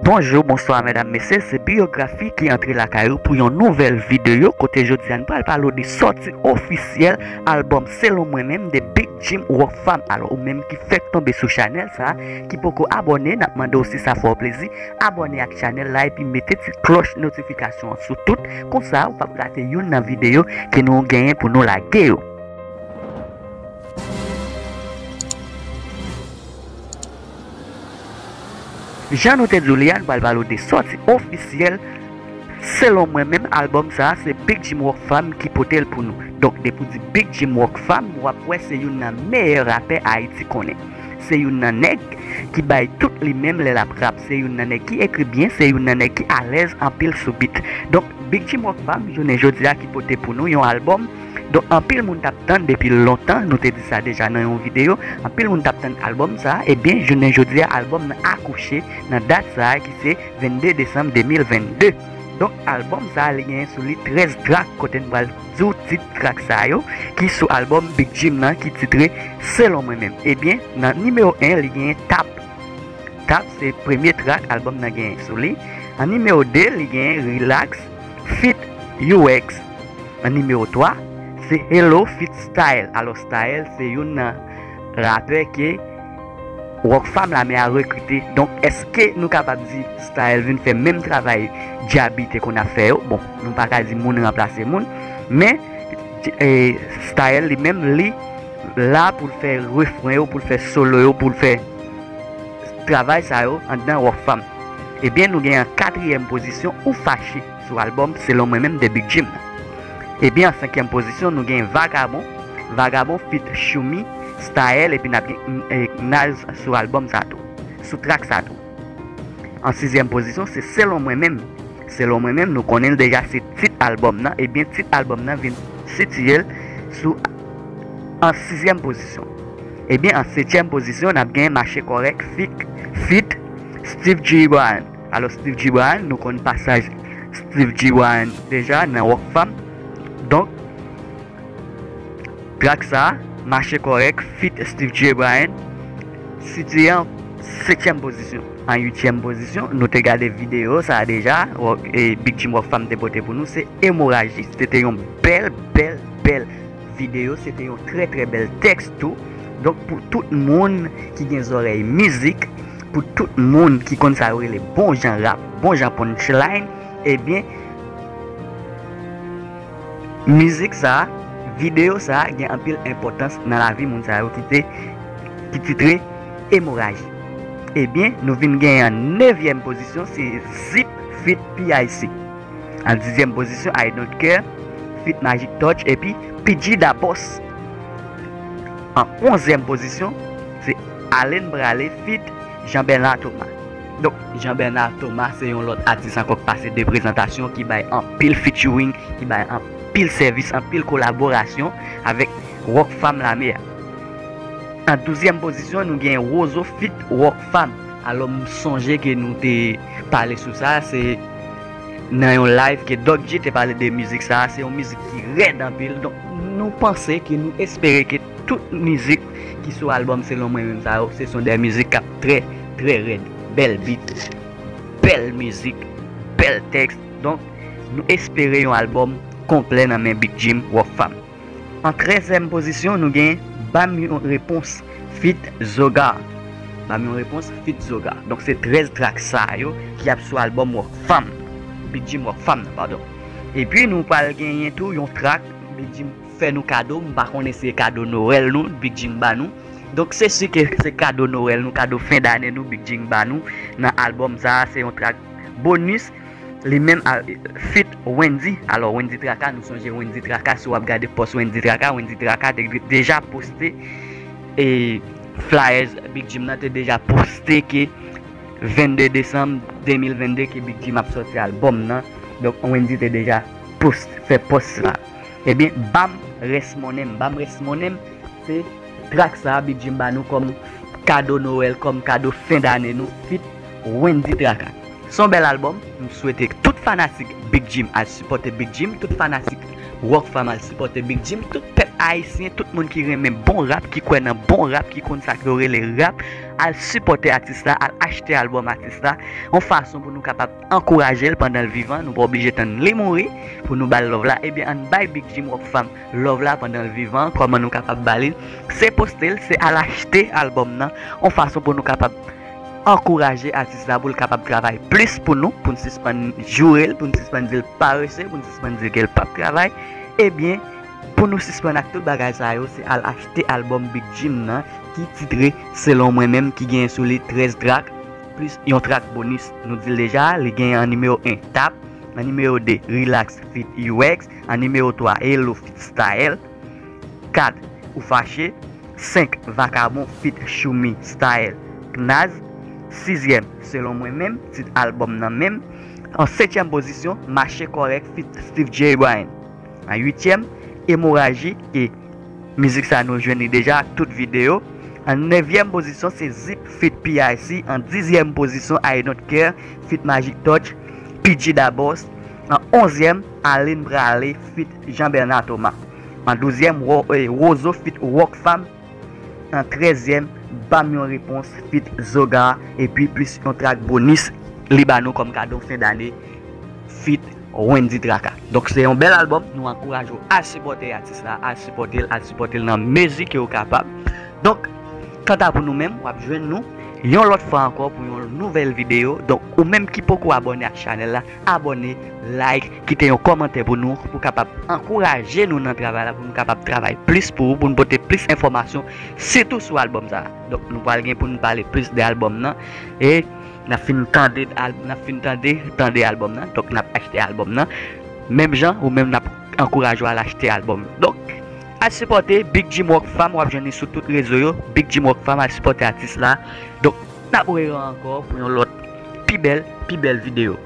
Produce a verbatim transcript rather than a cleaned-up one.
Bonjou, bonswa, medam, mesye, se Biyografi ki antre lakay ou pou yon nouvèl videyo kote jodi a n pral pale w de sòti ofisyèl albòm Selon Mwen Menm de Big Jim Rockfam. Alò, ou menm ki fèk tonbe sou chanèl sa a, ki poko abòne, n ap mande w si sa fè w plezi, abòne ak chanèl la epi mete ti klòch notifikasyon an sou tout, konsa ou p ap rate youn nan videyo ke nou genyen pou nou lage yo. Jan nou te di w li a, n pral pale w de sòti ofisyèl. Selon mwen menm, albòm sa a se Big Jim Rockfam ki pote l pou nou. Donk, depi w di Big Jim Rockfam, w ap wè se youn nan meyè rapè Ayiti konnen. Se youn nan nèg ki bay tout li menm lè l ap rap. Se youn nan nèg ki ekri byen, se youn nan nèg ki alèz anpil sou beat. Donk, Big Jim Rockfam, jounen jodi a ki pote pou nou yon albòm. Donk, anpil moun t ap tann depi lontan, nou te di sa deja nan yon videyo, anpil moun t ap tann albòm sa a, ebyen, jounen jodi a, albòm nan akouche nan dat sa a ki se vennde desanm de mil vennde. Donk, albòm sa a, li genyen sou li trèz trak, kote n pral di w tit trak sa yo, ki sou albòm Big Jim nan, ki titre Selon Mwen Menm. Ebyen, nan nimewo en, li genyen Tap. Tap se premye trak albòm nan genyen sou li. An nimewo de, li genyen Relax, feat U X. An nimewo twa, se Hello, feat Style. Alò, Style se youn nan rapè ke Rockfam Lame a rekrite. Donk, èske nou kapab di Style vin fè menm travay Djaby te konn ap fè yo? Bon, nou pa ka di moun ranplase moun, men, eh, Style li menm, li la pou l fè refren yo, pou l fè solo yo, pou l fè travay sa yo anndan Rockfam. Ebyen, nou gen an katriyèm pozisyon Ou Fache sou albòm Selon Mwen Menm de Big Jim nan. Ebyen, an senkyèm pozisyon, nou gen Vagabon, Vagabon feat Choumi, Style, epi n ap gen, eh, Naz sou albòm sa tou, sou trak sa tou. An sizyèm pozisyon, se Selon Mwen Menm. Selon Mwen Menm, nou konnen l deja, se tit albòm nan. Ebyen, tit albòm nan vin sitiye l sou, an sizyèm pozisyon. Ebyen, an setyèm pozisyon, n ap gen Mache Kòrèk, feat, feat Steve G. Bryan. Alò, Steve G. Bryan, nou konn pasaj Steve G. Bryan deja nan Rockfam. Donk, trak sa, Mache Kòrèk, feat Steve G. Bryan, sitiye an setyèm pozisyon. An uityèm pozisyon, nou te gade videyo sa deja, Rock-, e, Big Jim Rockfam te pote pou nou, se Emoraji. Se te yon bèl, bèl, bèl videyo, se te yon trè, trè bèl tèks tou. Donk, pou tout moun ki gen zòrèy mizik, pou tout moun ki konn sa yo rele bon jan rap, bon jan punchline, ebyen, mizik sa, videyo sa gen anpil enpòtans nan lavi moun sa yo ki te, ki titre Emoraji. Ebyen, nou vin genyen an nevyèm pozisyon, se Zip feat P I C. An dizyèm pozisyon, I Don't Care, feat Magic Touch, epi P J Da Boss. An onzyèm pozisyon, se Ale n Prale, feat Jean Bernard Thomas. Donk, Jean Bernard Thomas se yon lòt atis ankò k pase de prezantasyon, ki bay anpil featuring, ki bay anpil sèvis, anpil kolaborasyon avèk Rockfam Lame a. An douzyèm pozisyon, nou gen Wozo feat Rockfam. Alò, m sonje ke nou te pale sou sa, se nan yon live ke Doc G te pale de mizik sa, se yon mizik ki rèd anpil. Donk, nou panse ke, nou espere ke tout mizik ki sou albòm Selon Mwen Menm sa yo, se son de mizik k ap trè, trè rèd. Bèl beat, bèl mizik, bèl tèks. Donk, nou espere yon albòm konplè nan men Big Jim Rockfam. An trèzyèm pozisyon, nou gen Ban m yon repons feat Zoga. Ban m yon repons feat Zoga. Donk, se trèz trak sa yo ki ap sou albòm Rockfam. Big Jim Rockfam nan, padon. Epi, nou pral genyen tou yon trak Big Jim fè nou kado. M pa konnen si se kado Nwèl nou, Big Jim ba nou. Donk, se si ke se kado Nwèl nou, kado fen dane nou, Big Jim ba nou nan albòm sa a. Se yon trak bonis. Li menm a, feat Wendy. Alò, Wendy Traka, nou sonje Wendy Traka, si w ap gade pòs Wendy Traka, Wendy Traka te deja poste, e, flyers Big Jim nan te deja poste ke vennde desanm de mil vennde ke Big Jim ap sòti albòm nan. Donk, Wendy te deja post, fè pòs sa. Ebyen, Ban m rès monnen m, Ban m rès monnen m, se trak sa a Big Jim ba nou kòm kado Nwèl, kòm kado fen dane nou, feat Wendy Traka. Se yon bèl albòm. M swete tout fanatik Big Jim al sipòte Big Jim, tout fanatik Rockfam al sipòte Big Jim, tout pèp Ayisyen, tout moun ki renmen bon rap, ki kwè nan bon rap, ki konn sa k yo rele rap, al sipòte atis la, al achte albòm atis la, yon fason pou nou kapab ankouraje l pandan l vivan. Nou pa oblije tann li mouri pou nou ba l love la. Ebyen, ann bay Big Jim Rock Fam love la pandan l vivan. Kòman nou kapab ba li l? Se poste l, se al achte albòm nan, yon fason pou nou kapab ankouraje atis la pou l kapab travay plis pou nou, pou n sispann joure l, pou n sispann di l parese, pou n sispann di l ke l p ap travay. Ebyen, pou nou sispann ak tout bagay sa yo, se al achte albòm Big Jim nan ki titre Selon Mwen Menm, ki genyen sou li trèz trak, plis yon trak bonis. Nou di l deja, li genyen an nimewo en Tap, an nimewo de Relax feat U X, an nimewo twa Elo feat Style, kat Ou Fache, senk Vakabon feat Choumi Style Knaz, sizyèm Selon Mwen Menm, tit albòm nan menm. An setyèm pozisyon, Mache Kòrèk feat Steve J Bryan. An uityèm, Emoraji, ke mizik sa nou jwenn li deja ak tout videyo. An nevyèm pozisyon, se Zip feat P I C. An dizyèm pozisyon, I Don't Care feat Magic Touch, P J Da Boss. An onzyèm, Alin Prale feat Jean Bernard Thomas. An douzyèm, Ro- eh, Rozo feat Rock Fam. An trèzyèm, Ban m yon repons feat Zoga, epi plis yon trak bonis li ba nou kòm kado fen dane feat Wendy Traka. Donk se yon bèl albòm, nou ankouraje w al sipòte atis la, al sipòte l, al sipòte l nan mezi ke w kapab. Donk, kanta pou nou menm, w ap jwenn nou yon lòt fwa ankò pou yon nouvèl videyo. Donk, ou menm ki poko abòne ak chanèl la, abòne, like, kite yon kòmantè pou nou, pou kapab ankouraje nou nan travay la, pou nou kapab travay plis pou ou, pou nou pote plis enfòmasyon, sitou sou albòm sa a. Donk, nou pral gen pou nou pale plis de albòm nan, e n ap fin tande al- n ap fin tande, tande albòm nan, donk n ap achte albòm nan. Menm jan, ou menm n ap ankouraje w al achte albòm. Donk, al sipòte Big Jim Rock Fam, w ap jwenn li sou tout rezo yo. Big Jim Rock Fam, al sipòte atis la. Donk, n ap wè yo ankò pou yon lòt pi bèl, pi bèl videyo.